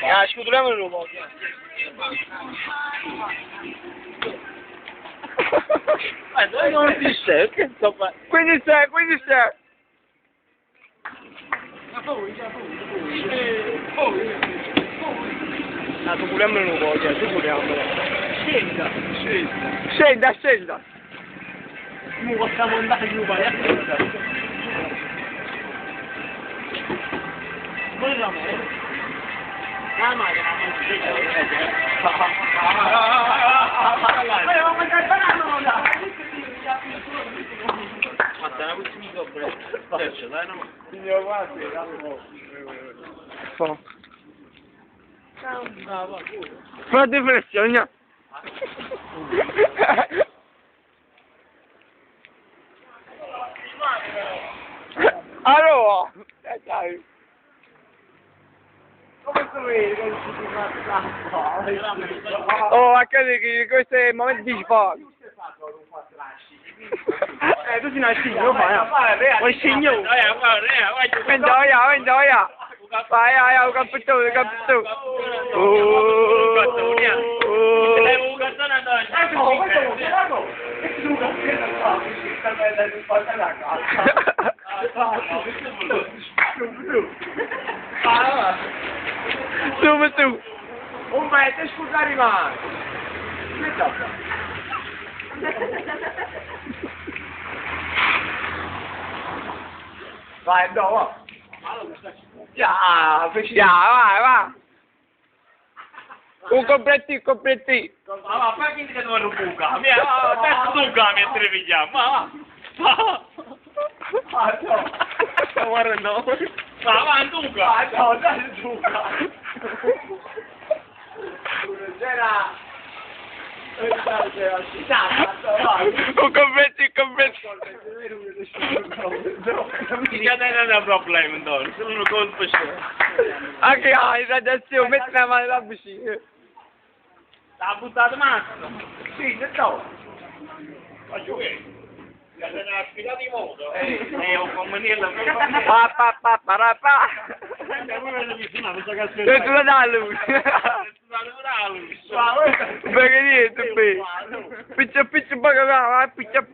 Ah, scutuliamolo un po'. Ma dove non si scende? Che insomma... Quindi c'è, quindi c'è. Ah, scutuliamolo un po', cioè, scutuliamolo. Scenda! Scenda! Scenda, scenda. Mo possiamo andare giù, vai, a Fa. Fate flessione. Allora, dai. Come si vede Oh, accade che questo è il momento di sfogo. Tu sei una scimmia, fai, Vuoi scimmia? Vendoia, vendoia. Vai, vai, ho capito, ho capito. Oh, Su, su. Un paese scusa rimane. Vai, no, va. Ya, Ya, vai, va. Un completti, completti. Ma va, fai finta che non rubuca. Mia, adesso tu mi trevigliamo. Ma va. Ma no. Guarda no. Ma va, duca. Ma no, dai, duca. C'era... Un completti, completti. Non è un problema, no, sono un colpo. Anche ah, in radiazione, metti la mano la vicina. L'ha buttato mazzo. Sì, no. Ma giù che? Ha spiegato di modo. Un conveniente. Pa pa pa pa ra, pa. E tu la dai lui. Perché niente, be. Piccia piccia bacalà, piccia.